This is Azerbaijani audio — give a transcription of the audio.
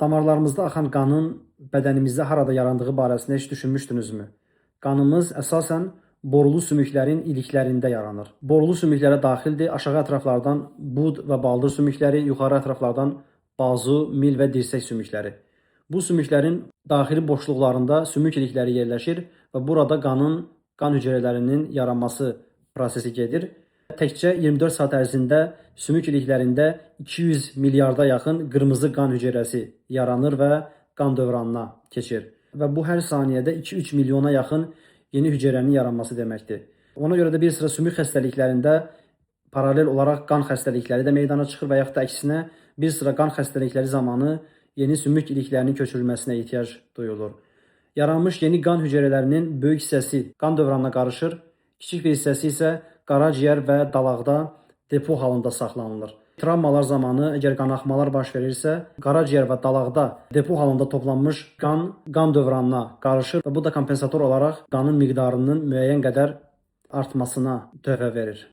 Damarlarımızda axan qanın bədənimizdə harada yarandığı barəsində heç düşünmüşdünüzmü? Qanımız əsasən borulu sümüklərin iliklərində yaranır. Borulu sümüklərə daxildir aşağı ətraflardan bud və baldır sümükləri, yuxarı ətraflardan bazu, mil və dirsək sümükləri. Bu sümüklərin daxili boşluqlarında sümük ilikləri yerləşir və burada qanın, qan hüceyrələrinin yaranması prosesi gedir. Təkcə 24 saat ərzində sümük iliklərində 200 milyarda yaxın qırmızı qan hüceyrəsi yaranır və qan dövranına keçir. Və bu hər saniyədə 2-3 milyona yaxın yeni hüceyrənin yaranması deməkdir. Ona görə də bir sıra sümük xəstəliklərində paralel olaraq qan xəstəlikləri də meydana çıxır və yaxud da əksinə bir sıra qan xəstəlikləri zamanı yeni sümük iliklərinin köçürülməsinə ehtiyac duyulur. Yaranmış yeni qan hüceyrələrinin böyük hissəsi qan dövranına qarışır, kiçik bir hissəsi isə qaraciyər və dalaqda depo halında saxlanılır. Travmalar zamanı əgər qanaxmalar baş verirsə, qaraciyər və dalaqda depo halında toplanmış qan qan dövranına qarışır və bu da kompensator olaraq qanın miqdarının müəyyən qədər artmasına töhfə verir.